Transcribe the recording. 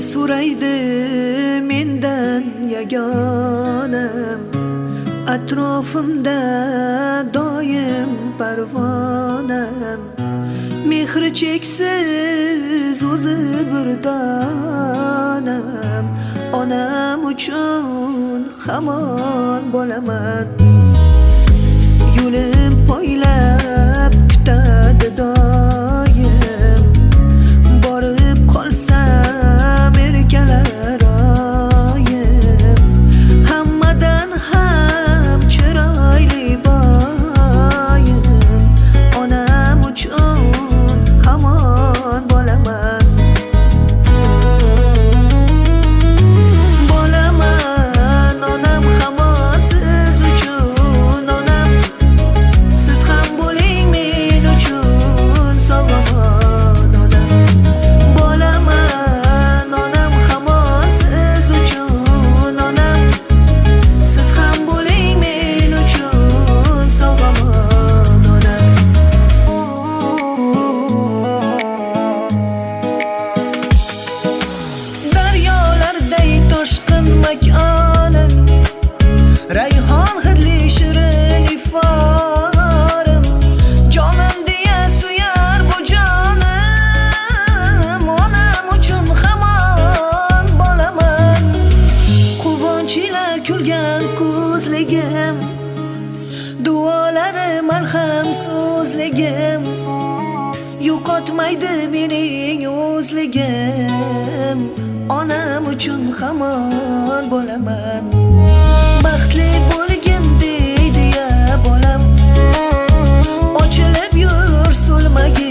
So'raydi mendan yagonam, atrofimda doim parvonam. Mehri cheksiz o'zi bir donam, onam uchun hamon bo'laman. Yo'lim poylab kutadi doim, borib qolsam erkalar oyim. Hammadan ham chiroyli boyim, onam uchun hamon bo'laman. Bo'laman onam hamon siz uchun, onam siz ham bo'ling men uchun sog'lomon onam. Bo'laman onam hamon siz uchun, onam siz ham bo'ling men uchun sog'lomon onam. Daryolarday toshqin makonim, rayhon hidli shirin iforim. Jonim deya suyar bu jonim, onam uchun hamon bo'laman. Quvonch ila kulgan ko'zligim, duolari malham so'zligim. Yo'qotmaydi mening o'zligim, onam uchun hamon bo'laman. Baxtli bo'lgin deydi ya bolam, ochilib yur so'lmagin.